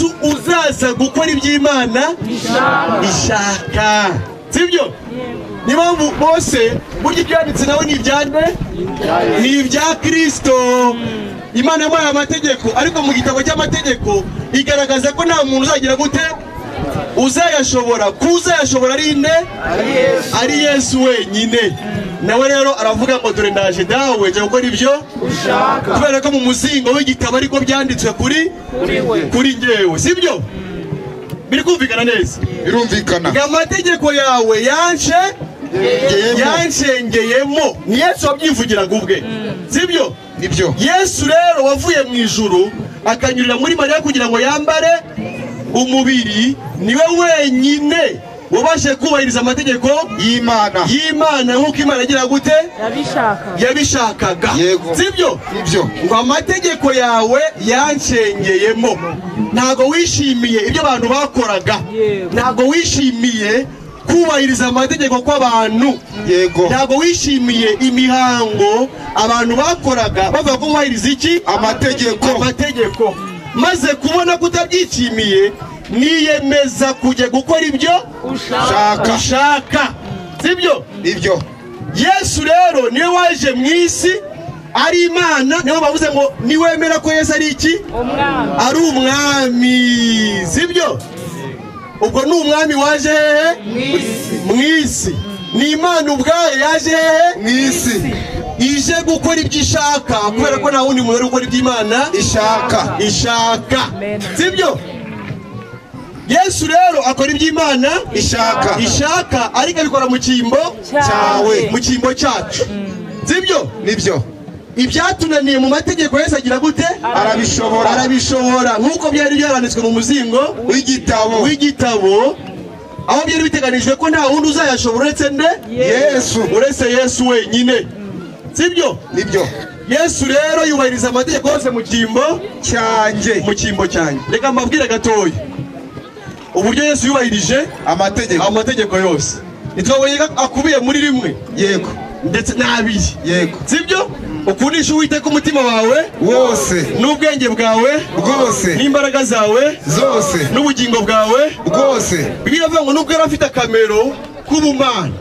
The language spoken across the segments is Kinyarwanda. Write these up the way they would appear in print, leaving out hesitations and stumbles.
Yesu uzaza gukora iby'Imana ishaka, sibyo? Niyo mpamvu Mose burya ibyanditse nawe ni ibyande, ni ibya Kristo. Imana yamuhaye amategeko, ariko mu gitabo cy'amategeko igaragaza ko nta muntu uzagira gute uzayashobora, kuzayashobora ari nde? Ari Yesu wenyine. Nawe rero aravuga ngo dore ndaje dawe nje gukora ibyo ushaka, kubera ko mu muzingo w'igitabo ariko byanditswe kuri njyewe, sibyo? Biri kumvikana neza? Birumvikana. Amategeko yawe yanshengeyemo. Ni Yesu wabyivugiraga ubwe, sibyo? Nibyo. Yesu rero wavuye mu ijuru akanyurira muri Mariya kugira ngo yambare umubiri, niwe wenyine wabashe kubahiriza amategeko y'Imana nk'uko Imana agira gute yabishakaga, sibyo? Nibyo. Ngo amategeko yawe yanshengeyemo. Ntago wishimiye ibyo abantu bakoraga, ntago wishimiye kubahiriza amategeko kw'abantu, yego, ntago wishimiye imihango abantu bakoraga bavuga ko bubahiriza iki? Amategeko. Amategeko. Maze kubona kutabyishimiye, niyemeza kujya gukora ibyo ushaka, sibyo? Nibyo. Yesu rero niwe waje mu isi ari Imana, niyo bavuze ngo niwemera ko Yesu ari iki? Ari umwami, sibyo? Ubwo ni umwami waje hehe? Mu isi. Ni Imana ubwayo yaje hehe? Mu isi. Ije gukora ibyo ishaka, kubera ko nta wundi muntu uri gukora ibyo Imana ishaka. Sibyo? Yesu rero akora ibyo Imana ishaka, ariko abikora mu cyimbo cyawe, mu cyimbo cyacu, sibyo? Nibyo. Ibyatunaniye mu mategeko Yesu agira gute? Arabishobora. Arabishobora, nk'uko byari byaranditswe mu muzingo w'igitabo, aho byari biteganijwe ko nta wundi uzayashobora uretse nde? Yesu. Uretse Yesu wenyine, sibyo? Nibyo. Yesu rero yubahiriza amategeko yose mu cyimbo cyanjye, mu cyimbo cyanjye. Reka mbabwire gatoya uburyo Yesu yubahirije amategeko yose. Nitwabonye akubiye muri rimwe, yego, ndetse n'abiri, yego, sibyo? Ukundisha Uwiteka umutima wawe wose, n'ubwenge bwawe bwose, n'imbaraga zawe zose, n'ubugingo bwawe bwose. Bibiliya ivuga ngo nubwo yari afite akamero k'ubumana,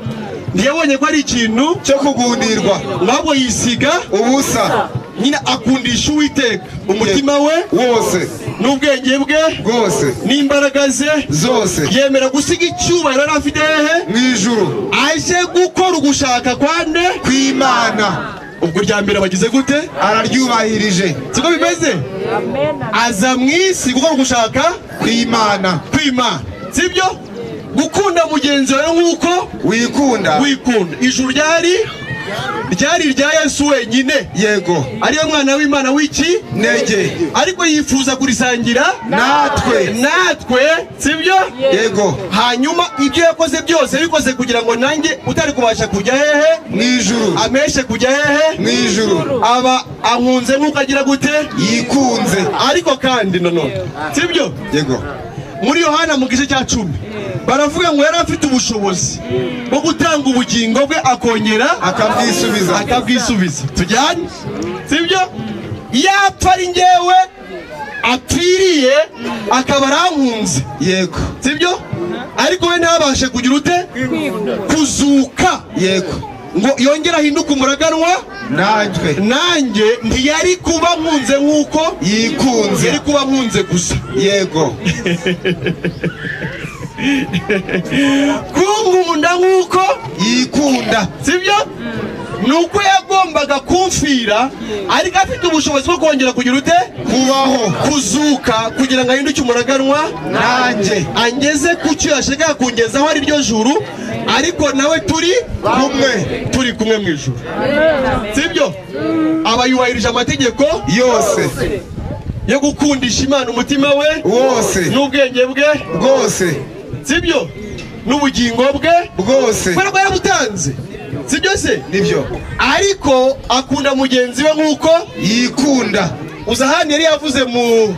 ntiyabonye ko ari ikintu cyo kugundirwa, ahubwo yisiga ubusa. Nyine akundisha Uwiteka umutima we wose, n'ubwenge bwe bwose, n'imbaraga ze zose, yemera gusiga icyubahiro yari afite hehe? Mu ijuru, aje gukora ugushaka kwa nde? Kw'Imana. Ubwo rya mbere bagize gute? Araryubahirije. Siko bimeze? Aza mu isi gukora ugushaka kw'Imana. Kw'Imana, sibyo? Gukunda mugenzi wawe nk'uko wikunda. Ijuru ryari irya Yesu wenyine, yego, ariyo mwana w'Imana w'iki nege, ariko yifuza kurisangira natwe, sibyo? Yego. Hanyuma ibyo yakoze byose yabikoze kugira ngo nanjye utari kubasha kujya hehe? Mu ijuru. Ameshe kujya hehe? Mu ijuru. Aba ankunze nk'uko agira gute? Yikunze. Ariko kandi nanone, sibyo? Yego. Muri Yohana mu gice cya 10 baravuga ngo yari afite ubushobozi bwo gutanga ubugingo bwe akongera akabwisubiza. Tujyane, sibyo? Yapfa ari njyewe apfiriye akaba arankunze, yego, sibyo? Ariko we ntabashe kugira ute? Kuzuka, yego, ngo yongere ahinduke umuraganwa nanjye ntiyari kuba nkunze nk'uko yikunze, yari kuba nkunze gusa, yego, kunkunda nk'uko yikunda, sibyo? Nuko yagombaga kumfira, ariko afite ubushobozi bwo kongera kugira ute? Kubaho, kuzuka, kugira ngo ahinduke umuraganwa nanjye, angeze ku cyo yashakaga kungezaho ari ryo juru, ariko nawe turi kumwe mu ijuru, sibyo? Aba yubahirije amategeko yose yo gukundisha Imana umutima we wose, n'ubwenge bwe bwose, sibyo? N'ubugingo bwe bwose, kubera ko yarabutanze, sibyo se? Nibyo. Ariko akunda mugenzi we nk'uko yikunda. Uza hano yari yavuze mu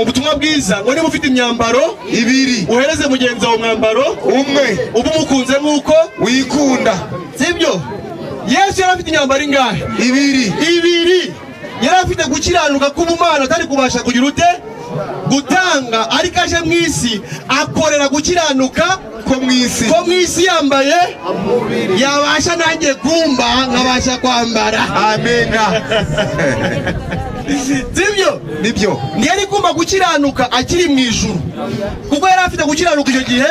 butumwa bwiza ngo niba ufite imyambaro ibiri uhereze mugenzi wawe umwambaro umwe, uba umukunze nk'uko wikunda, sibyo? Yesu yari afite imyambaro ingahe? Ibiri. Yari afite gukiranuka k'ubumana atari kubasha kugira ute? Gutanga. Ariko aje mu isi akorera gukiranuka ko mu isi, ko mu isi yambaye yabasha nanjye kumba nkabasha kwambara. Amena. Sibyo? Nibyo. Ntiyari kumba gukiranuka akiri mu ijuru, kuko yari afite gukiranuka icyo gihe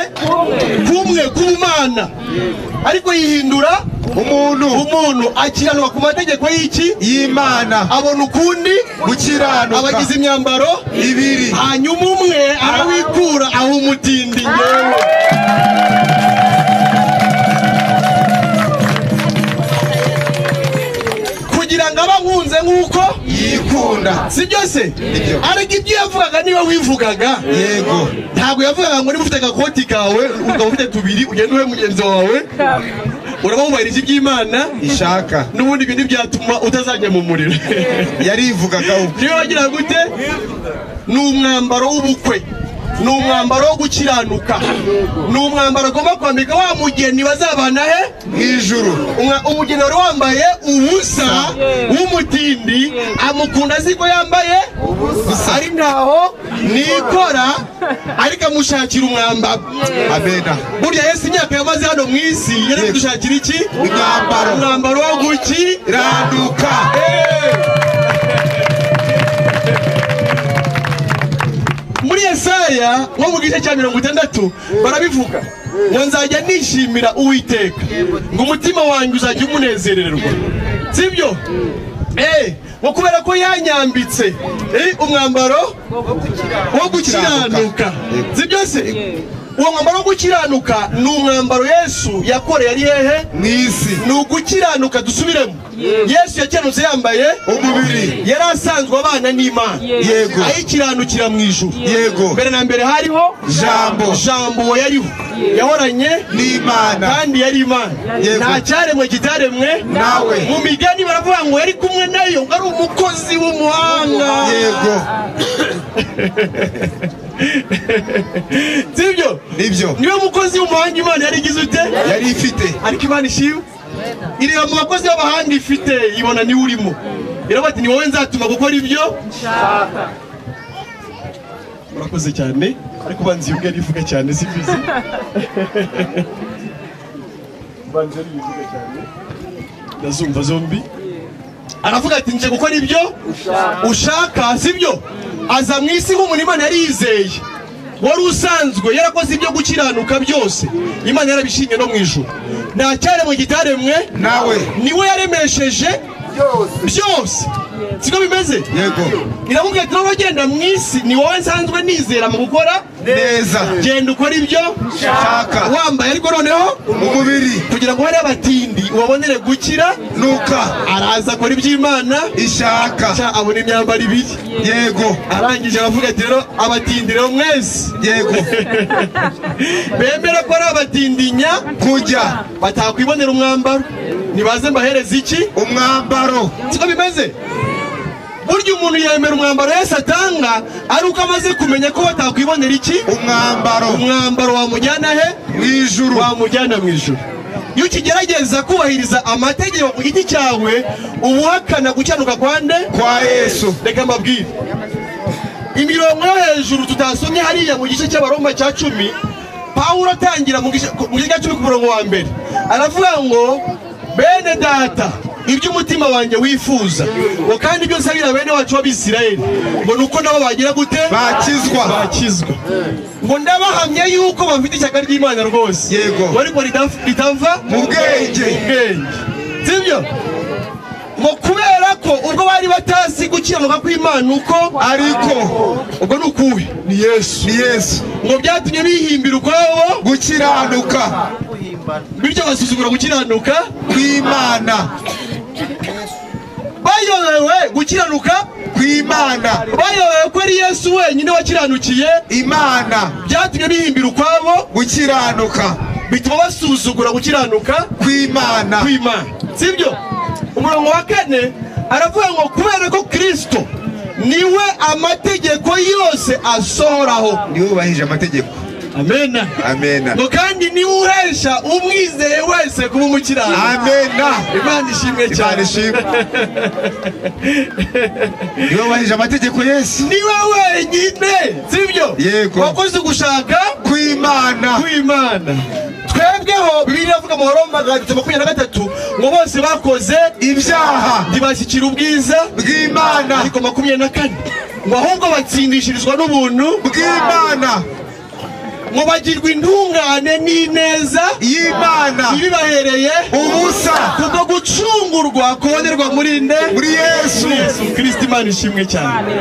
kumwe k'Umana, ariko yihindura umuntu akiranuka ku mategeko y'iki? Y'Imana. Abona ukundi gukiranuka, abagize imyambaro ibiri, hanyuma umwe arawikura aho umutindi. Ngewe kugira ngo abankunze nk'uko yikunda. Sibyo se? Ariko ibyo yavugaga niwe wivugaga. Yego. Ntabwo yavugaga ngo niba ufite agakoti kawe ukaba ufite tubiri ugende uhe mugenzi wawe, uraba wubahirije iby'Imana ishaka, n'ubundi ibintu byatuma utazajya mu muriro. Yarivugaga ubwe. Niwe wagira gute? Ni umwambaro w'ubukwe, ni umwambaro wo gukiranuka, ni umwambaro agomba kwambika wa mugeni bazabana he? Mu ijuru. Umugeni wari wambaye ubusa w'umutindi, amukunda azi ko yambaye ubusa, ari ntaho nikora, ariko amushakira umwambaro. Amena. Burya Yesu imyaka yamaze hano mu isi yari kudushakira iki? Imyambaro. Umwambaro wo gukiranuka. Muri Yesaya nko mu gice cya 60 barabivuga ngo nzajya nishimira Uwiteka, ngo umutima wanjye uzajya umunezererwa. Sibyo? Ngo kubera ko yanyambitse umwambaro wo gukiranuka. Sibyo se? Uwo mwambaro wo gukiranuka ni umwambaro Yesu yakoreye ari hehe? Mu isi. Ni ugukiranuka. Dusubiremo. Yesu yakiranutse yambaye umubiri, yari asanzwe abana n'Imana. Yego. Ayikiranukira mu ijuru. Yego. Mbere na mbere hariho Jambo. Jambo yariho, yahoranye n'Imana, kandi yari Imana. Nta cyaremwe kitaremwe nawe. Mu migani baravuga ngo yari kumwe nayo, ngo ari umukozi w'umuhanga. Yego. Sibyo? Nibyo. Niwe mukozi w'umuhanga Imana yari igize ute? Yari ifite. Ariko Imana ishimwe, ireba mu bakozi b'abahanga ifite, ibona niwe urimo, iravuga ati ni wowe nzatuma gukora ibyo nshaka. Murakoze cyane, ariko banzi yubwe rivuga cyane simbizi. Banzi rivuga cyane, ndazumva zombi. Aravuga ati nje gukora ibyo ushaka. Sibyo? Aza mu isi nk'umuntu Imana yari yizeye, wari usanzwe yarakoze ibyo gukiranuka byose, Imana yarabishimye no mu ijuru. Nta cyaremwe kitaremwe nawe, niwe yaremesheje byose. Siko bimeze? Yego. Iramubwira ati noneho genda mu isi, ni wowe nsanzwe nizera mu gukora neza, genda ukora ibyo nshaka, wambaye ariko noneho umubiri, kugira ngo hariya abatindi ubabonere gukira nuka. Araza akora iby'Imana ishaka, abona imyambaro ibiri. Yego. Arangije aravuga ati rero abatindi rero mwese, Yego, bemera ko ari abatindinya kujya batakwibonera umwambaro, nibaze mbahereza iki? Umwambaro. Siko bimeze? Burya umuntu yemera umwambaro Yesu atanga ari uko amaze kumenya ko batakwibonera iki? Umwambaro. Umwambaro wamujyana he? Mu ijuru. Wamujyana mu ijuru. Iyo ukigerageza kubahiriza amategeko ku giti cyawe, uba uhakana gukiranuka kwa nde? Kwa Yesu. Reka mbabwire imirongo yo hejuru tutasomye hariya mu gice cy'Abaroma cya 10. Pawulo atangira mu gice cya 10 ku murongo wa mbere aravuga ngo bene data, ibyo umutima wanjye wifuza, ngo kandi ibyo nsabira bene wacu b'Abisirayeli, ngo nuko nabo bagira gute? Bakizwa. Bakizwa. Ngo ndabahamya yuko bafite ishyaka ry'Imana rwose. Yego. Ariko ritava mu bwenge. Sibyo? Ngo kubera ko ubwo bari batazi gukiranuka kw'Imana uko ariko ubwo ni ukuwe? Ni Yesu. Ni Yesu. Ngo byatumye bihimbira ukwabo gukiranuka, bityo basuzugura gukiranuka kw'Imana. Bayobewe gukiranuka kw'Imana, bayobewe ko ari Yesu wenyine wakiranukiye Imana, byatumye bihimbira ukwabo gukiranuka, bituma basuzugura gukiranuka kw'Imana. Kw'Imana. Sibyo? Umurongo wa 4 aravuga ngo kubera ko Kristo niwe amategeko yose asohoraho. Niwe wubahirije amategeko. Amen. Amen. Ngo kandi niwe uhesha umwizeye wese kuba umukiranutsi. Amen. Imana ishimwe cyane. Imana ishimwe. Niwe wubahirije amategeko Yesu. Niwe wenyine, sibyo? Yego. Wakoze ugushaka kw'Imana. Kw'Imana. Twebweho Bibiliya iravuga mu Baroma 3:23 ngo bose bakoze ibyaha ntibashyikira ubwiza bw'Imana. Ariko 24 ngo ahubwo batsindishirizwa n'ubuntu bw'Imana, ngo bagirwe intungane n'ineza y'Imana ibibahereye ubusa kubwo gucungurwa kubonerwa muri nde? Muri Yesu. Yesu Kristo. Imana ishimwe cyane.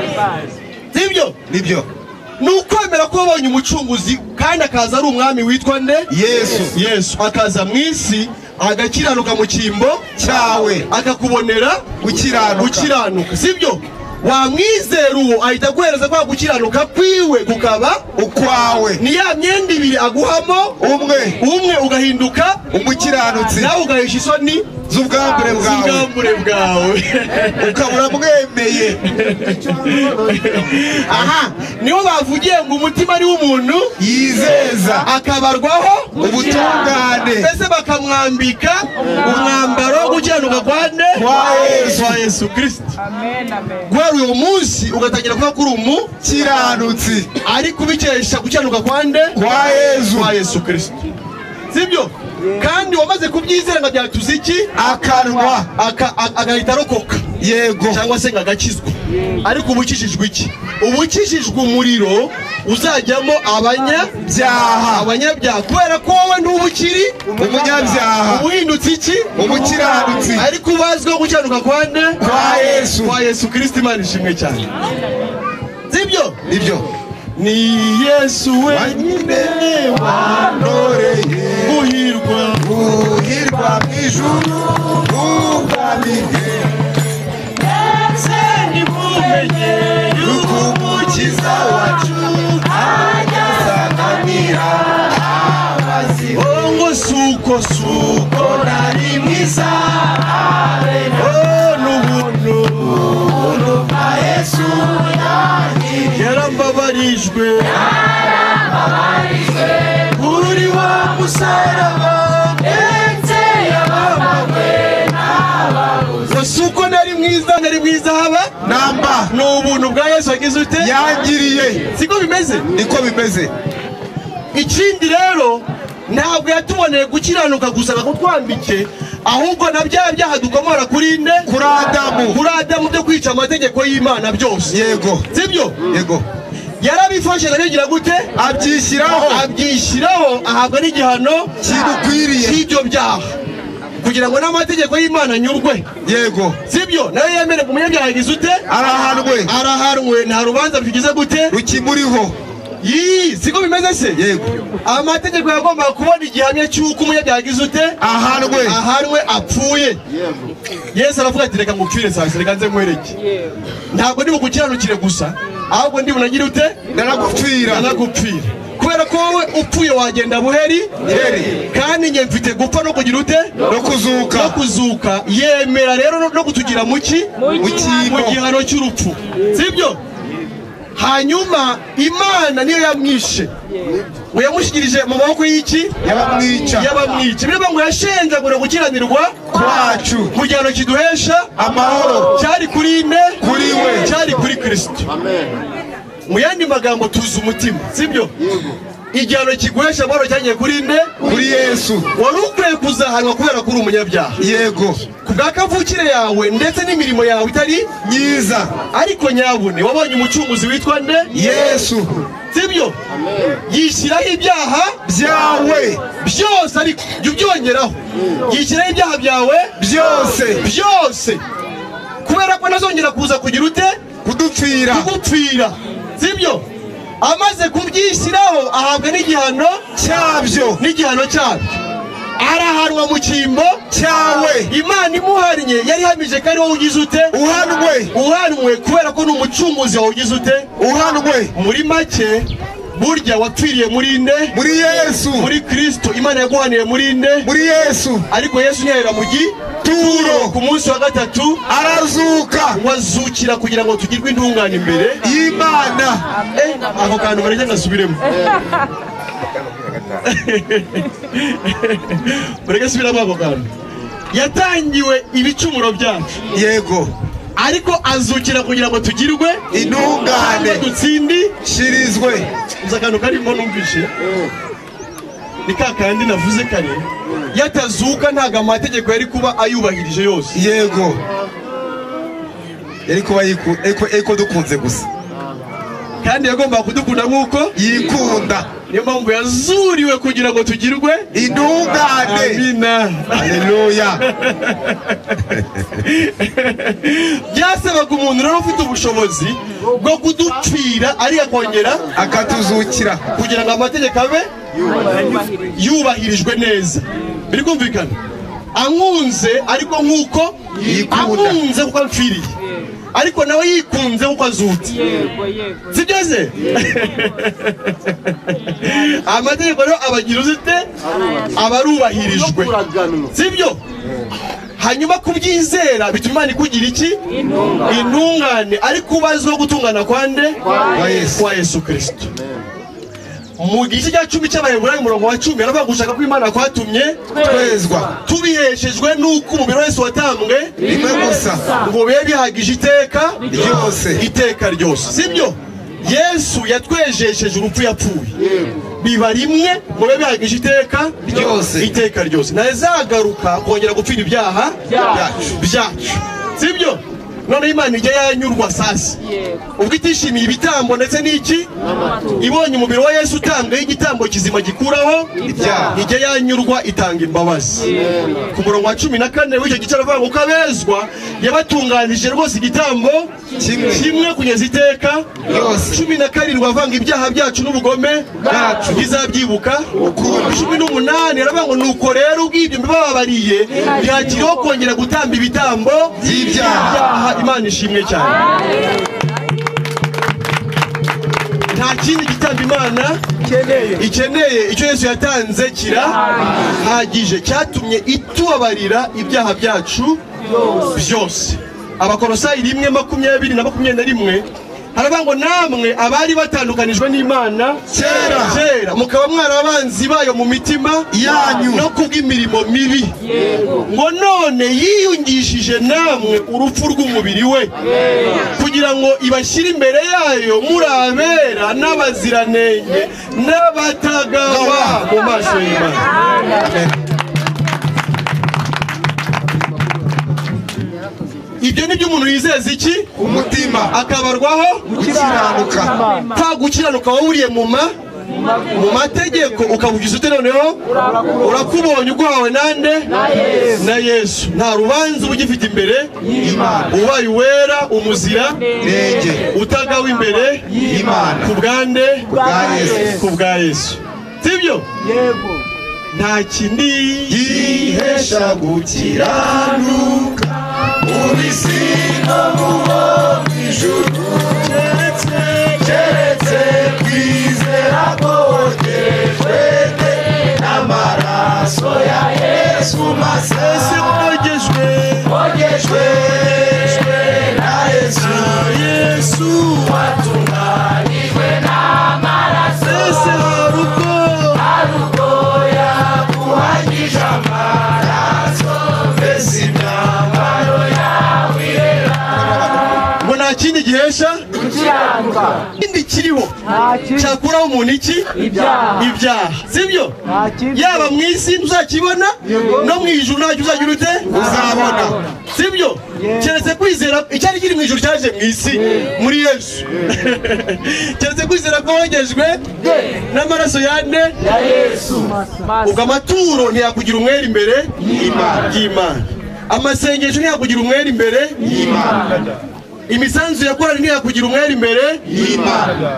Sibyo? Nibyo. Ni ukwemera ko wabonye umucunguzi kandi akaza ari umwami witwa nde? Yesu. Yesu akaza mu isi agakiranuka mu cyimbo cyawe, akakubonera gukiranuka. Sibyo? Wamwizera uwo ahita aguhereza kwa gukiranuka kwiwe kukaba ukwawe. Ni ya myenda ibiri aguhamo umwe ugahinduka umukiranutsi, nawe ugahisha isoni z'ubwambure bwawe, ukabura mwemeye. Aha niho bavugiye ngo umutima ari w'umuntu yizeza akabarwaho ubutungane, mbese bakamwambika umwambaro wo gukiranuka kwa nde? Kwa Yesu Kristo. Amen, amen. Guhera uyu munsi ugatangira kuba kuri umukiranutsi, ariko ubikesha gukiranuka kwa nde? Kwa Yesu. Kwa Yesu Kristo. Sibyo? Kandi wamaze kubyizera ngo byatuze iki? Akanwa agahita arokoka. Yego. Cyangwa se ngagakizwa. Ariko ubukijijwe iki? Ubukijijwe umuriro uzajyamo abanyabyaha. Abanyabyaha kubera ko wowe ntubukiri umunyabyaha, ubuhindutse iki? Umukiranutsi. Ariko ubazwiho gukiranuka kwa nde? Kwa Yesu. Kwa Yesu Kristo. Imana ishimwe cyane. Sibyo? Nibyo. Ni Yesu wenyine wantoreye guhirwa mu ijuru ubwami-bwe, ndetse nimumenye yuko Umukiza wacu ajyasanganira abazima. Ngo suko suko nari mwiza, n'ubuntu bwa Yesu yangiriye, yarambabarijwe kuri wa musaraba, ndetse yabambanywe n'ababuze. Suko nari mwiza haba namba, ni ubuntu bwa Yesu yagize ute? Yangiriye. Siko bimeze? Niko bimeze. Ikindi rero ntabwo yatuboneye gukiranuka gusa ngo twambike, ahubwo na bya byaha dukomora kuri nde? Kuri Adamu. Kuri Adamu byo kwica amategeko y'Imana byose. Yego. Sibyo? Yego. Yarabifashe arabigira gute? Abyishyiraho. Abyishyiraho ahabwa n'igihano kidukwiriye cy'ibyo byaha, kugira ngo n'amategeko y'Imana anyurwe. Yego. Sibyo? Nayo yemere ku munyabyaha yagize ute? Arahanwe. Arahanwe, nta rubanza rukigize gute? Rukimuriho. Yii, siko bimeze se? Yego. Amategeko yagombaga kubona igihamya cy'uko umunyabyaha yagize ute? Ahanwe. Ahanwe apfuye. Yesu aravuga ati reka ngupfire sasa, reka nze nkwereke. Ntabwo ndi bugukiranukire gusa, ahubwo ndi bunagire ute? Ndanagupfira. Ndanagupfira. Kubera ko wowe upfuye wagenda buheri, kandi njye mfite gupfa no kugira ute? No kuzuka. No kuzuka. Yemera rero no kutugira muki? Mu gihano cy'urupfu. Sibyo? Hanyuma Imana niyo yamwishe. Ngo yamushyikirije mu maboko y'iki? Y'abamwica. Y'abamwica. Biravuga ngo yashenjagura gukiranirwa kwacu mu gihano kiduhesha amahoro. Cyari kuri nde? Kuri we. Cyari kuri Kristo. Amen. Mu yandi magambo tuzi umutima, sibyo? Igihano kiguhesha amahoro cyagiye kuri nde? Kuri Yesu. Wari ukwiye kuzahanwa kubera ko uri umunyabyaha. Yego. Ku bwa kavukire yawe ndetse n'imirimo yawe itari myiza, ariko nyabune wabonye umucunguzi witwa nde? Yesu. Sibyo? Yishyiraho ibyaha byawe byose, ariko jya ubyongeraho. Yishyiraho ibyaha byawe byose byose, kubera ko ntazongera kuza kugira ute? Kudupfira. Kugupfira. Sibyo? Amaze kubyishyiraho ahabwa n'igihano cyabyo. N'igihano cyabyo. Arahanwa mu cyimbo cyawe. Imana imuhannye yari ihamije ko ari wowe ugize ute? Uhanwe. Uhanwe kubera ko ni umucunguzi wawe ugize ute? Uhanwe. Muri make burya wapfiriye muri nde? Muri Yesu. Muri Kristo. Imana yaguhaniye muri nde? Muri Yesu. Ariko Yesu ntiyahera mu gituro. Ku munsi wa gatatu arazuka. Wazukira kugira ngo tugirwe intungane imbere y'Imana. Ako kantu bareke ngasubiremo. Mureke subiramo ako kantu. Yatangiwe ibicumuro byacu. Yego. Ariko azukira kugira ngo tugirwe intungane, dutsindi shirizwe. Uzi akantu karimo numvise? Ni ka kandi navuze kare. Yatazuka ntago amategeko yari kuba ayubahirije yose. Yego. Yari kuba eko dukunze gusa. Kandi yagomba kudukunda nkuko yikunda. Niyo mpamvu yazuriwe kugira ngo tugirwe intungane. Amina. Haleluya. Byasabaga umuntu rero ufite ubushobozi bwo kudupfira ari akongera akatuzukira kugira ngo amategeko abe yubahirijwe neza. Biri kumvikana? Ankunze ariko nkuko yikunda. Ankunze kuko amfiriye. Ariko nawe yikunze kuko azutse. Yego yego. Sibyo? Amategeko rero abagira uzite abarubahirijwe. Sibyo? Hanyuma kubyizera bituma Imana ikugira iki? Intungane. Ariko ubazo gutungana kwande? Kwa Yesu Kristo. Mu gice cya 10 cy'Abaheburayo umurongo wa 10 aravuga gushaka ko Imana kwatumye twezwa tubiheshejwe nuko umubiri wese watambwe rimwe gusa ngo bibe bihagije iteka ryose. Iteka ryose. Sibyo? Yesu yatwejesheje urupfu yapfuye. Biba rimwe ngo bibe bihagije iteka ryose. Iteka ryose. Ntazagaruka kongera gupfira ibyaha byacu. Sibyo? None Imana ijya yanyurwa sasa. Ubwo itishimiye ibitambo ndetse n'iki? Ibonye umubiri wa Yesu utanga igitambo kizima gikuraho ibyaha. Ijya yanyurwa itanga imbabazi. Ku murongo wa 14 w'icyo gice aravuga ngo kabezwa yabatunganije rwose igitambo kimwe kugeza iteka ryose. 17 avanga ibyaha byacu n'ubugome bwacu bizabyibuka. 18 aravuga ngo nuko rero ubwibyo mbibababariye ntihakiriho kongera gutamba ibitambo by'ibyaha. Imana ishimwe cyane. Nta kindi gitambo Imana ikeneye. Icyo Yesu yatanze kirahagije, cyatumye itubabarira ibyaha byacu byose. Abakolosayi 1:20 na 21 haravuga ngo namwe abari batandukanijwe n'Imana kera mukaba mwarabanzi bayo mu mitima yanyu no kubw'imirimo mibi, ngo none yiyungishije namwe urupfu rw'umubiri we kugira ngo ibashyire imbere yayo murabera n'abaziranenge n'abatagawa mu maso y'Imana. Ibyo nibyo umuntu yizeza iki? Umutima. Akabarwaho gukiranuka. Nta gukiranuka wawuriye mu mategeko ukabugiza ute noneho? Urakubonye uguhawe nande? Na Yesu. Nta rubanza uba ugifite imbere y'Imana. Ubaye uwera umuzira renge utagawe imbere y'Imana ku bwande? Ku bwa Yesu. Ku bwa Yesu. Sibyo? Yego. Nta kindi gihesha gukiranuka mu isi no mu ijuru keretse kwizera kogerejwe n'amaraso ya Yesu masa. Kogejwe na Yesu. Yesu watunganijwe n'amaraso. Ese haruko yakuhagije amaraso mbese imyambaro yawe irera. Ngo nta kindi gihesha gukiranuka. Ikindi kiriho cyakuraho umuntu iki? Ibyaha. Sibyo? Yaba mu isi ntuzakibona no mu ijuru ntacyo uzagira ute? Uzabona. Sibyo? Keretse kwizera icyari kiri mu ijuru cyaje mu isi muri Yesu. Keretse kwizera ko wogejwe n'amaraso yande? Ya Yesu. Ubwo amaturo ntiyakugira umwere imbere y'Imana. Amasengesho ntiyakugira umwere imbere y'Imana. Imisanzu ya korali ntiyakugira umwere imbere y'Imana.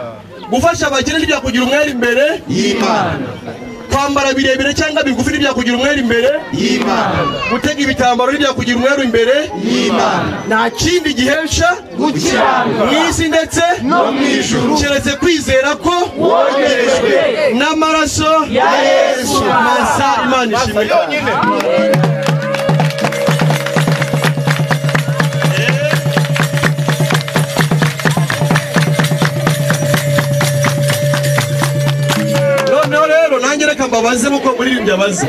Gufasha abakene ntibyakugira umwere imbere y'Imana. Kwambara birebire cyangwa bigufi ntibyakugira umwere imbere y'Imana. Gutega ibitambaro ntibyakugira umwere imbere y'Imana. Nta kindi gihesha gukiranuka mu isi ndetse no mu ijuru keretse kwizera ko wogejwe n'amaraso ya Yesu masa. Imana ishimwe yonyine. Noneho rero mbabaze nkuko muririmbyi abaza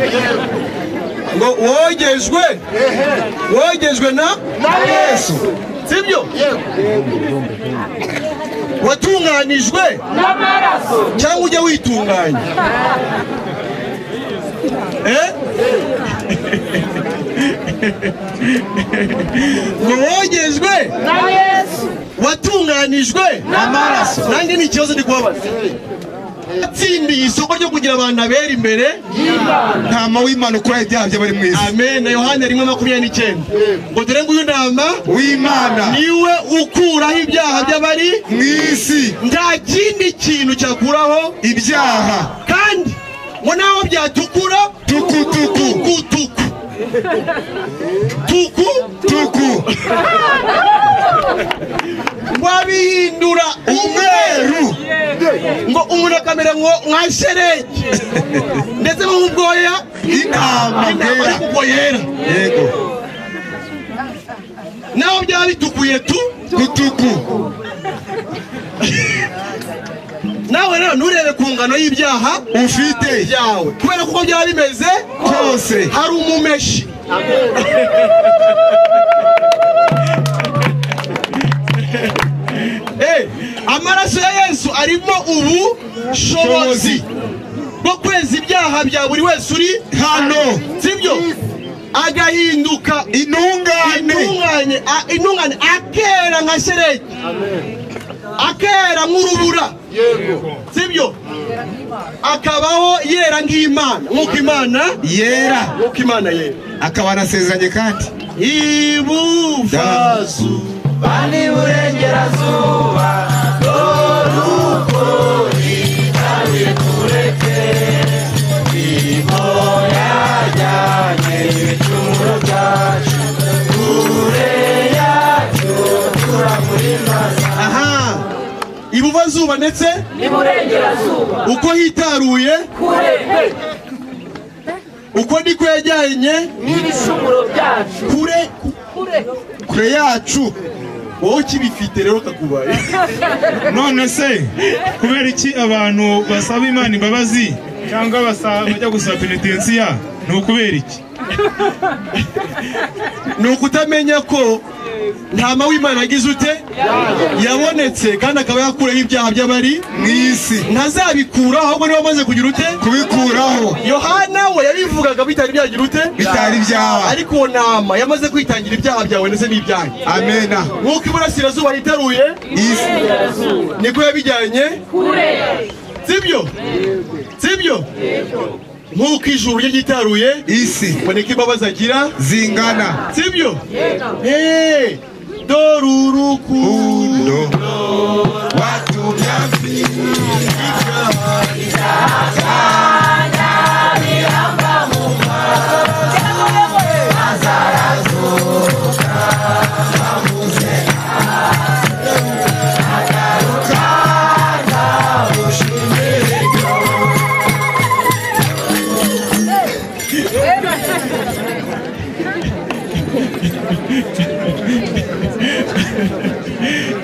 ngo wogejwe, wogejwe na Yesu, sibyo? Watunganijwe n'amaraso cyangwa ujya witunganya? Ngo wogejwe na Yesu, watunganijwe n'amaraso. Nanjye ni ikibazo ndi kubabaza. Atsindiye isoko ryo kugira abantu abera imbere Ntama w'Imana ukuraho ibyaha by'abari mu isi. Amen. Na Yohana 1:29 ngo dore nguyu ntama w'Imana niwe ukuraho ibyaha by'abari mu isi. Nta kindi kintu cyakuraho ibyaha, kandi ngo naho byatukura tukutuku tukutuku tuku tuku, ngo abihindura umweru, ngo umuntu akamera nka sheregi ndetse nk'ubwoya intama intama ariko yera. Yego, naho byaba bitukuye tu tukutuku. Nawe rero nturebe ku ngano y'ibyaha ufite byawe, kubera kuko byaba bimeze kose hari umumeshi. Amaraso ya Yesu arimo ubushobozi bwo kweza ibyaha bya buri wese uri hano, sibyo? Agahinduka intungane, intungane, akera nka sheregi, akera nk'urubura, sibyo? Akabaho yera nk'Imana, nk'uko Imana yera, nk'uko Imana yera. Akaba anasezeranye kandi ibuvazu bani burengerazuba dorukori taruye kureke ibo yajyanye ibicumuro byacu kure yacu turamuhimbaza. Aha, ibuvazuba ndetse n'iburengerazuba uko hitaruye kure, uko niko yajyanye n'ibicumuro byacu kure kure yacu. Wowe ukibifite rero kakubaye. None se kubera iki abantu basaba Imana imbabazi cyangwa bajya gusaba penitensiya? Ni ukubera iki? Ni ukutamenya ko ntama w'Imana agize ute yabonetse, kandi akaba yakuraho ibyaha by'abari mu isi. Ntazabikuraho, ahubwo niba amaze kugira ute kubikuraho. Yohana we yabivugaga bitari byagira ute, bitari byaha, ariko uwo ntama yamaze kwitangira ibyaha byawe ndetse n'ibyanjye. Amena. Nk'uko iburasirazuba yitaruye isi, niko yabijyanye kure, sibyo? Sibyo? Nk'uko ijuru rye ryitaruye isi, ngo niko imbabazi agira zingana, sibyo? Dore urukundo watumye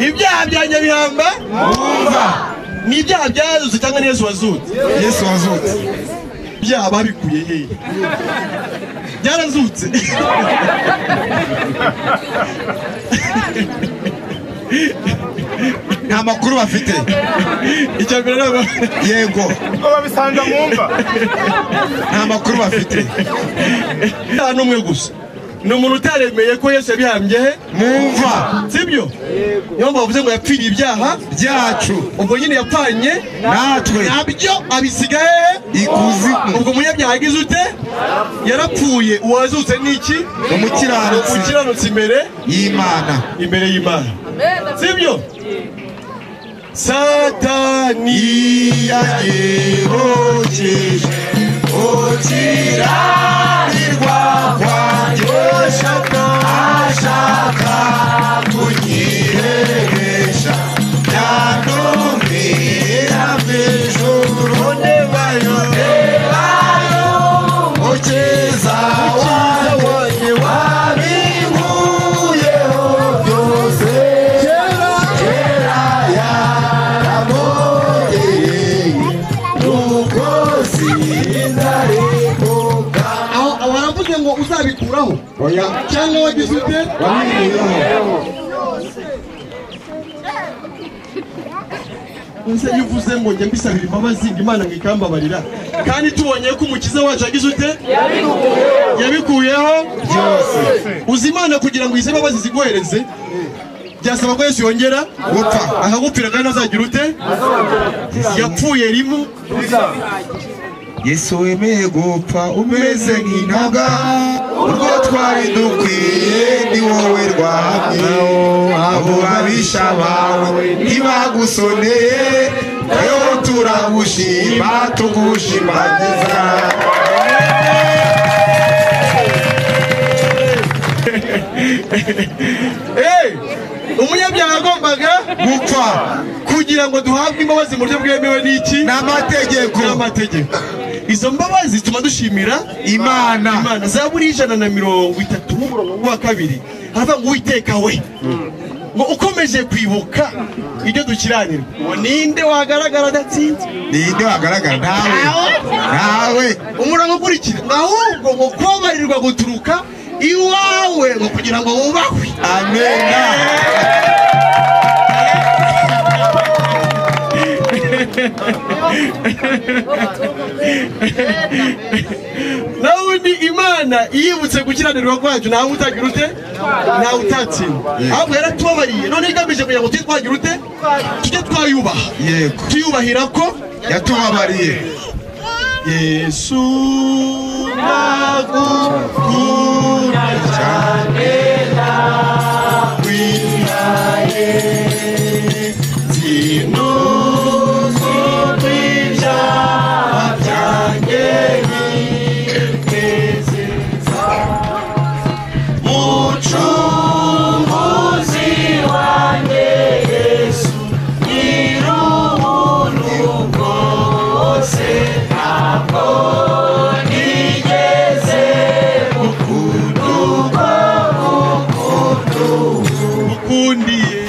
ibyaha bya Nyabihamba mwumva ni ibyaha byazutse cyangwa ni Yesu wazutse? Yesu wazutse. Ibyaha babikuye hehe? Byarazutse. Nta makuru bafite. Icya mbere ntabwo yego ubwo babisanga mwumva nta makuru bafite. Nta n'umwe gusa ni umuntu utaremeye ko Yesu yabihambye he mwumva, sibyo? Niyo mpamvu bavuze ngo yapfiriye ibyaha byacu, ubwo nyine yapfanye natwe nabyo abisiga hehe? Ikuzimu. Ubwo umunyabyaha yagize ute? Yarapfuye. Uwazutse ni iki? Umukiranutsi. Umukiranutsi imbere y'Imana, imbere y'Imana, sibyo? Satani yagihukije ukiranirwa kwanjye, ashaka kunyiheresha yantumira mu ijuru nebayo mukiza wanjye wabinkuyeho byose, kera yaramugeye nuko sinzi. wabikuraho? Oya. Cyangwa wagize ute? Wabikuyeho. Nse yuvuze ngo njye mbisabira imbabazi Imana ngo ikambabarira, kandi tubonye ko umukiza wacu yagize ute? Yabikuyeho byose. Uzi Imana kugira ngo ize imbabazi ziguhereze byasaba ko Yesu yongera gupfa, akagupfira kandi azagira ute? Yapfuye rimwe. Yesu wemeye gupfa umeze nk'intaga, urwo twari dukwiye ni wowe rwahamye. Abo babisha bawe ntibagusoneye, nayo turagushima tugushimagiza. Umunyabyaha agombaga gupfa kugira ngo duhabwe imbabazi mu buryo bwemewe n'iki? N'amategeko. N'amategeko. Izo mbabazi zituma dushimira Imana. Imana. Zaburi 130 wa 2 haravuga ngo Uwiteka we, ngo ukomeje kwibuka ibyo dukiranirwa, ngo ninde wagaragara adatsinzwe? Ninde wagaragara? Ntawe. Ntawe. Umurongo ukurikira, ahubwo ngo kubabarirwa guturuka iwawe, ngo kugira ngo wubahwe. Amen. Nawe Imana yibutse gukiranirwa kwacu, ntawe utagira ute? Ntawe utatsinda. Ahubwo yaratubabariye, none igamije kugira ngo tujye twagira ute? Tujye twayubaha. Yego. Tuyubahira ko yatubabariye. Yesu ndagukunda cyane, ndakwihaye sinuzi ibyaha byanjye bitezeza. Mucunguzi wanjye Yesu, nyir'ubuntu bwose, ntabwo nigeze gukunda uko ngukunda. Ukundiye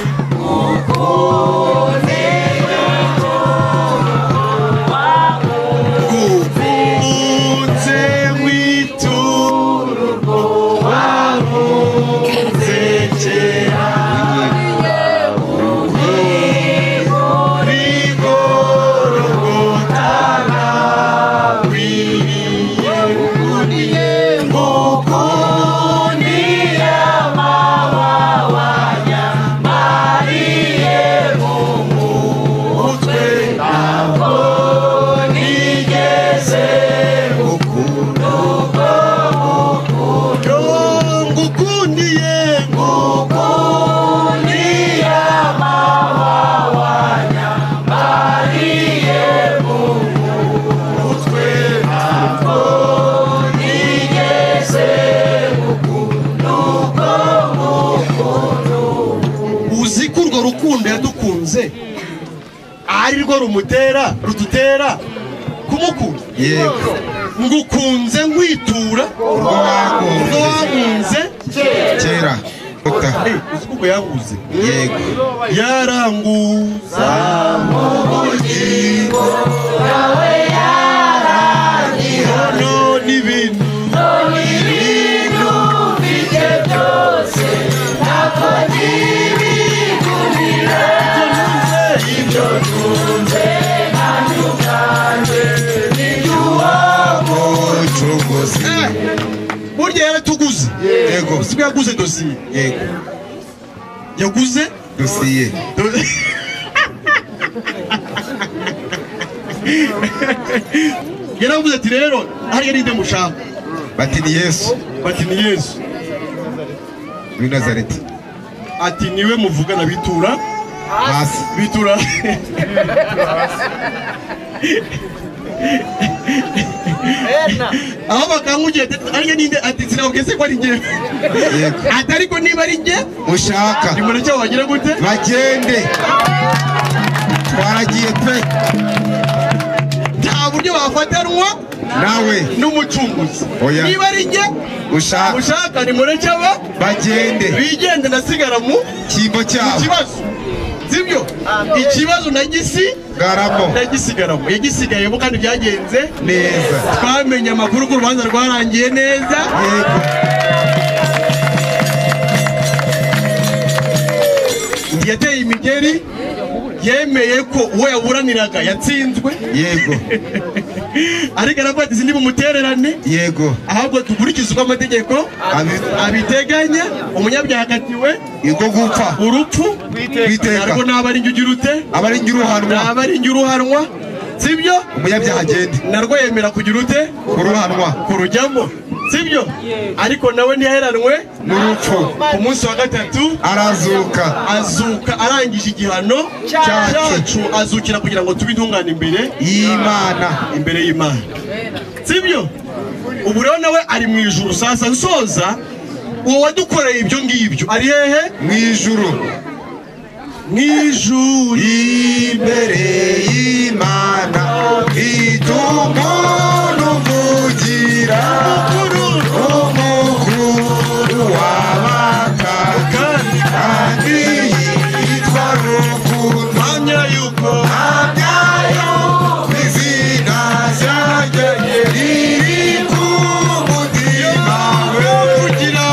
ngukunze mwituro urwo wankunze kera, muri Golgotha nakwiriye. Ngukundiye amababa yambariye mu mutwe, ntabwo nigeze gukunda uko ngukunda. Ngukundiye, ngukundiye amababa yambariye mu mutwe, ntabwo nigeze gukunda uko ngukunda. Uzi ko urwo rukundo yadukunze ari rwo rumutera, rudutera kumukunda. Yego. Ngukunze nkwitura urwo wankunze kera. Uzi ko yanguze? Yego. Yaranguza mu bugingo bwawe, yarangiye none ibintu mfite byose, ntabwo ntibigumira. Ibyo ntunze nanjye ubwanjye ni iby'uwo Mucunguzi. Burya yaratuguze. Yego. Siko yaguze dosiye. Yego. Yaguze dosiye. Yaravuze ati rero hariya ninde mushaka? Bati ni Yesu. Bati ni Yesu w'i Nazareti. Ati niwe muvugana bitura hasi. Bitura. Aho bakangugiye ariya ninde? Ati sinabwiye ko ari njye. Yego. Ati ariko niba ari njye mushaka, nimureke bagira gute? Bagende. Twaragiye pe. Nta buryo bafatanwa nawe n'umucunguzi. Oya. Niba ari njye ushaka, nimureke bagende bigende, ndasigara mu kimbo cyabo. Ikibazo sibyo? Ikibazo garamo nagisigaramo, yagisigayemo kandi byagenze neza. Twamenye amakuru ko urubanza rwarangiye neza. Yego. Ntiyateye imigeri, yemeye ko uwo yaburaniraga yatsinzwe. Yego. Ariko aravuga ati sindi bumutererane. Yego. Ahubwo dukurikize uko amategeko abiteganya. Umunyabyaha akatiwe iko gupfa urupfu rw'iteka. Narwo naba ari njye ugira ute? Aba ari njye uruhanwa. Naba ari njye uruhanwa. Sibyo? Umunyabyaha agende. Narwo yemera kugira ute? Kuruhanwa. Kurujyamo. Sibyo? Ariko nawe ntiyaheranwe n'urupfu. Ku munsi wa gatatu arazuka. Azuka arangije igihano cyacu, azukira kugira ngo tube intungane imbere y'Imana. Imbere y'Imana. Sibyo? Ubu rero nawe ari mu ijuru. Sasa nsoza, uwo wadukoreye ibyo ngibyo ari hehe? Mu ijuru. Mu ijuru imbere y'Imana itumuntu uvugira umukuru w'abataka kandi yitwa Rukundo. Mpamya yuko izina ryanjye riri ku mutima we, ukamugira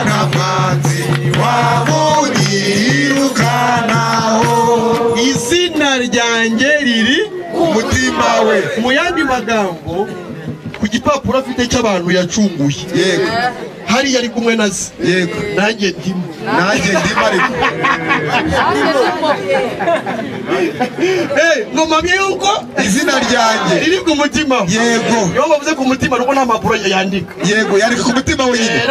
na mwanzi wamunyirukanaho. Izina ryanjye riri ku mutima we. Mu yandi magambo, ku gipapuro afite cy'abantu yacunguye. Yego. Hariya ari kumwe na se. Yego. Nanjye ndimo. Nanjye ndimo ariko. Ngo mpamye yuko izina ryanjye riri ku mutima. Yego. Iyo bavuze ku mutima nuko nta mpapuro yandika. Yego, yandika ku mutima wenyine.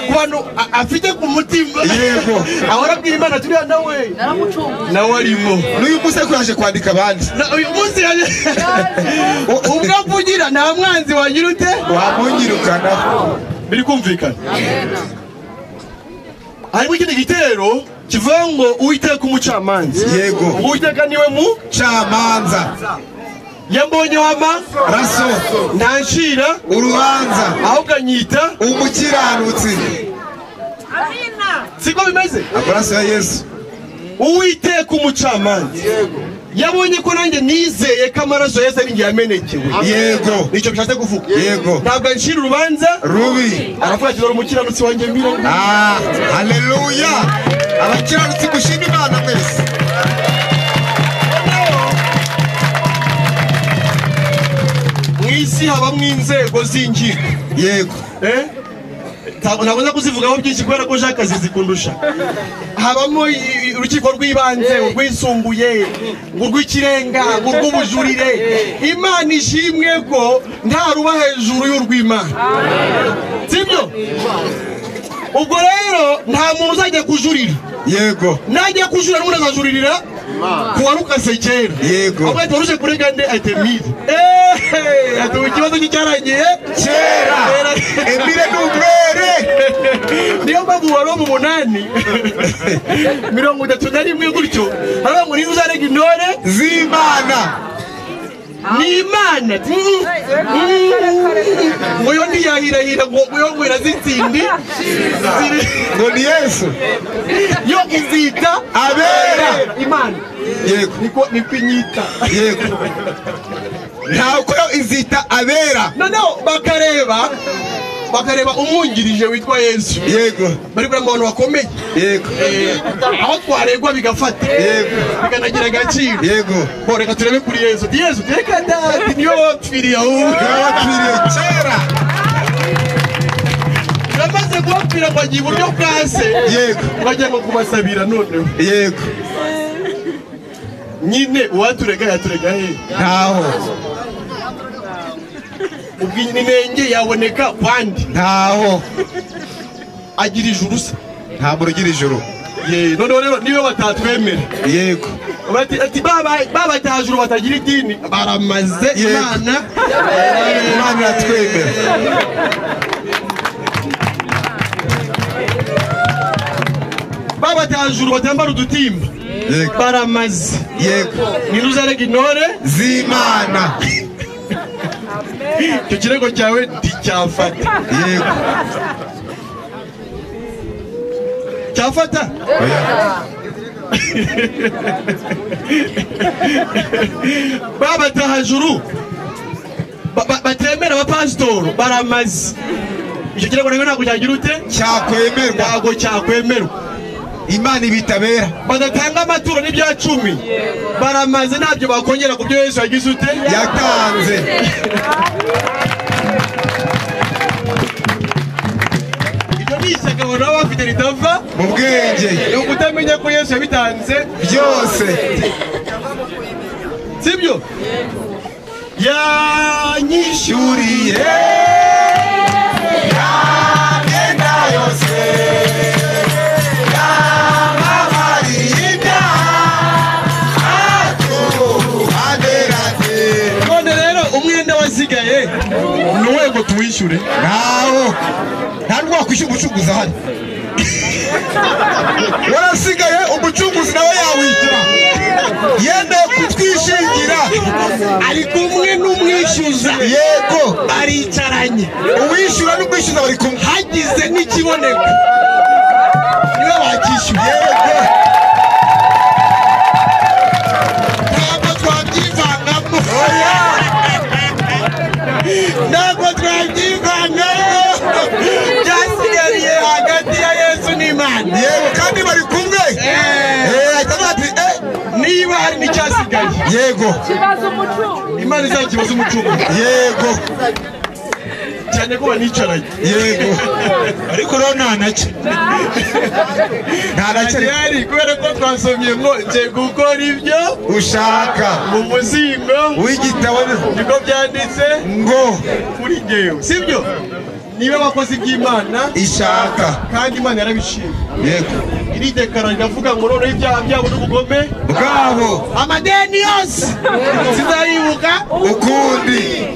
Ku bantu afite ku mutima. Yego. Ahora abwira Imana turiya nawe. Nawe arimo. N'uyu munsi ariko yaje kwandika abandi. Uyu munsi yaje. Ubwo avugira nta mwanzi wagira ute? Wamunyirukanaho. Biri kumvikana. Harimo ikindi gitero kivuga ngo Uwiteka umucamanza. Yego. Uwiteka niwe mucamanza. Yambonyeho amaraso ntancira urubanza, ahubwo anyita umukiranutsi. Siko bimeze? Amaraso ya Yesu. Uwiteka umucamanza. Yego. Yabonye ko nanjye nizeye ko amaraso Yesu ari njye yamenekewe. Yego. Nicyo bishatse kuvuga. Yego. Ntabwo ancira urubanza rubi. Aravuga ati dore umukiranutsi wanjye mbira. Haleluya. Abakiranutsi gushima Imana mwese. Mu isi habamwo inzego z'inkiko. Yego. Ntabwo nza kuzivugaho byinshi kubera ko Jacques zikundusha. Habamo urukiko rw'ibanze, urwisumbuye, urw'ikirenga, urw'ubujurire. Imana ishimwe ko nta ruba hejuru y'urw'Imana. Sibyo? Ubwo rero nta muntu uzajya kujurira. Yego. Najya kujurira n'umuntu azajuririra ku warukase kera. Yego. Ahubwo ati waruje kurega nde? Ati Emile. Ati ikibazo cye cyarangiye kera. Emile ni umwere. Niyo mpamvu wari mu 8:31 gutyo haravuga ngo niba uzarega intore z'Imana ni Imana ngo yo ntiyahirahira ngo yo ngo irazitsindi ngo ni Yesu yo izita abera Imana. Yego. Niko inyita. Yego. Ntabwo yo izita abera. Noneho bakareba umwungirije witwa Yesu. Yego. Bari kugira ngo abantu bakomeye. Yego. Aho twaregwa bigafata. Yego. Bikanagira agaciro. Yego. Bo reka turebe kuri Yesu. Yesu reka ndati niyo wapfiriye ahubwo. Wapfiriye kera. Yamaze kubapfira ngo agiye iburyo bwa se. Yego. Bajya ngo kubasabira noneho. Yego. Nyine uwaturega yaturega he? Ntaho. Ubwinenge yaboneka kwandi. Ntaho. Agira ijuru se? Nta muntu ugira ijuru. Ye, noneho rero niba batatwemera. Yego. Bati ati babatajuru batagira idini baramaze. Imana. Imana iratwemera. Babatajuru batambara udutimba. Yego. Baramaze. Yego. Ni uzarega intore z'Imana. Icyo kirego cyawe nticyafata. Yego. Cyafata? Oya. Babatahajuru batemera abapasitoro baramaze. Icyo kirego nawe ntabwo cyagira ute? Cyakwemerwa. Ntabwo cyakwemerwa. Imana ibitabera. Badatanga amaturo n'ibya cumi. Baramaze ntabyo bakongera ku byo Yesu yagize ute? Yatanze. Ibyo ni ishyaka abantu baba bafite ritava mu bwenge. Ni ukutamenya ko Yesu yabitanze byose. Sibyo? Yanyishyuriye yamyenda yose yamabariye ibyaha atuhaderate. None rero umwenda wasigaye ni uwego tuwishyure. Ntawo, nta n'ubwo wakwishyura umucunguzi ahari. Warasigaye umucunguzi nawe yawishyura. Yemeye kutwishingira. Ari kumwe n'umwishyuza. Yego. Baricaranye. Uwishyura n'umwishyuza bari kumwe. Hagize n'ikiboneka niwe wakishyuye. Yego. Ntabwo twabyivangamo. Ntabwo twabyivangamo. Byasigariye hagati ya Yesu n'Imana. Yego, kandi bari kumwe. Niba hari n'icyasigaye. Yego. Imana izakibaza umucunguzi. Yego. Cyane ko banicaranye. Yego. Ariko rero nta nacyo. Nta nacyo. Kubera ko twasomye ngo nje gukora ibyo ushaka mu muzingo w'igitabo niko byanditse ngo kuri njyewe. Sibyo? Niba abakozi by'Imana ishaka kandi Imana yarabishimye. Yego. Iridekara riravuga ngo noneho ibyaha byabo n'ubugome bwabo amadeni yose sizayibuka ukundi.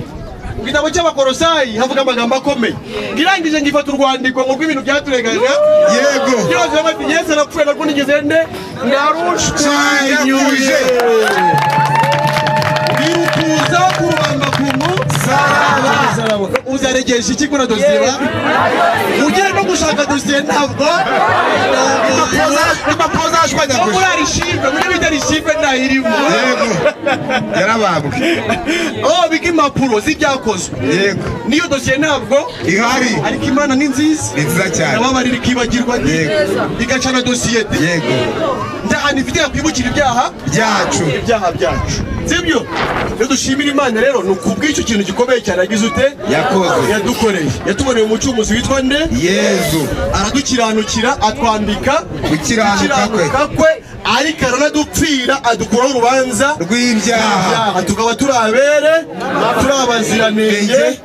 Mu gitabo cy'Abakolosayi havuga amagambo akomeye. Ngirangije ngifata urwandiko ngo rw'ibintu byaturegaga. Yego. Byose bati Yesu arapfuye narwo nigeze nde ndarushwanyuje. Birukuza kurubamba ku musaraba. Uzaregesha iki kuri dosiye ba? Ugiye no gushaka dosiye ntabwo. Impapuro zashwanyaguje. Muri arishive, muri bita arishive ntayirimo. Yego. Yarabambwe. Oh, bika impapuro z'ibyakozwe. Yego. Niyo dosiye ntabwo ihari. Ariko Imana ni nziza. Ni nziza cyane. Nababarira ikibagirwa. Yego. Igacana dosiye. Yego. Nta hantu ifite yakwibukira ibyaha byacu. Ibyaha byacu. Sibyo? Iyo dushimira Imana rero ni ukubw'icyo kintu gikomeye cyane yagize ute? Yakoze. Yadukoreye. Yatuboneye umucunguzi witwa nde? Yezu. Aradukiranukira atwambika gukiranuka kwe, ariko aranadupfira adukuraho urubanza rw'ibyaha. Tukaba turi abere, turi abaziranenge,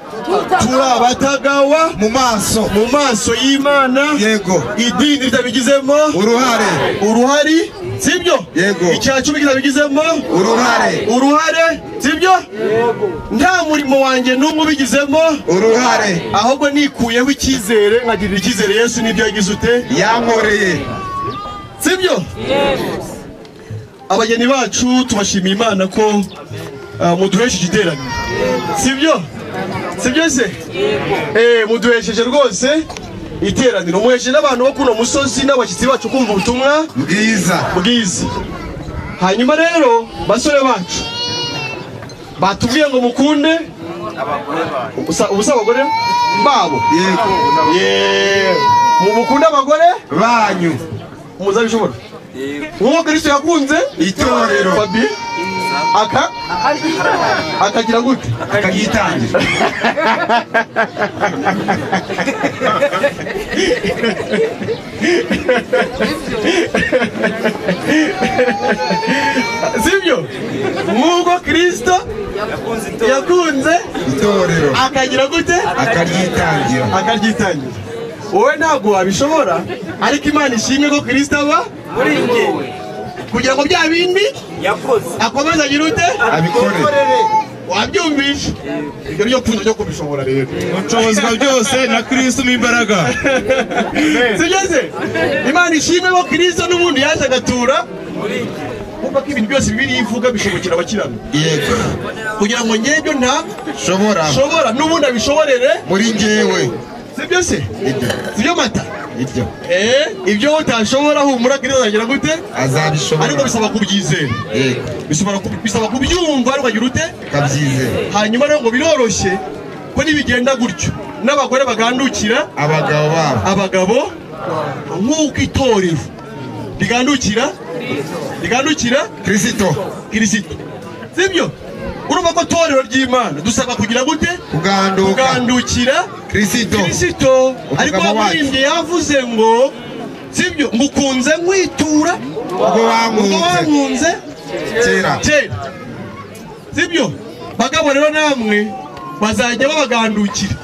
turi abatagawa mu maso, mu maso y'Imana. Yego. Idini ritabigizemo uruhare. Uruhari, sibyo? Yego. Icya cumi kitabigizemo uruhare. Uruhare, sibyo? Yego. Nta murimo wanjye n'umwe ubigizemo uruhare. Ahubwo nikuyeho icyizere nkagirira icyizere Yesu n'ibyo yagize ute? Yankoreye. Sibyo? Yego. Abageni bacu tubashimiye Imana ko muduhesheje iteraniro. Sibyo? Sibyo se? Yego. Muduhesheje rwose iteraniro. Muhesheje n'abantu bo kuno musozi n'abashyitsi bacu kumva ubutumwa bwiza. Bwiza. Hanyuma rero basore bacu batubwiye ngo mukunde ubusa abagore babo. Yego. Mu mukunde abagore banyu. Muzabishobora? Nk'uko Kristo yakunze itorero. Fabi akagira gute? Akagitangira. Sibyo? Nk'uko Kristo yakunze itorero akagira gute? Akaryitangira. Akaryitangira. Wowe ntabwo wabishobora, ariko Imana ishimwe ko Kristo aba muri njye kugira ngo bya bindi yakoze akomeze agire ute? Abikore. Wabyumvishe? Ibyo ryo pfundo ryo kubishobora rero. Nshobozwa byose na Kristo mu imbaraga. Sibyo se? Imana ishimwe ko Kristo n'ubundi yaje agatura muri njye. Kumva ko ibintu byose Bibiliya ivuga bishobokera abakiranuka. Yego. Kugira ngo njye nta shobora n'ubundi abishoborere muri njyewe. Sibyo se? Sibyo mata? Ibyo. Ibyo utashobora humura Kristo azagira gute? Azabishobora. Ariko bisaba kubyizera. Yego. Bisaba kubyumva ariko ukagira ute? Ukabyizera. Hanyuma rero ngo biroroshye ko nibigenda gutyo. N'abagore bagandukira abagabo babo. Abagabo nk'uko itorero rigandukira Kristo. Kristo. Sibyo? Urumva ko torero ry'Imana dusabwa kugira gute? Kugandukira Kristo. Kristo. Ariko wamuririmbye yavuze ngo sibyo, ngukunze nkwitura ubwo wankunze kera. Sibyo? Bagabo rero namwe bazajya babagandukira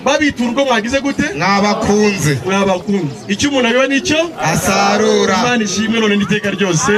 babitura ubwo mwagize gute? Mwabakunze. Mwabakunze. Icyo umuntu abiba nicyo asarura. Imana ishimwe none n'iteka ryose.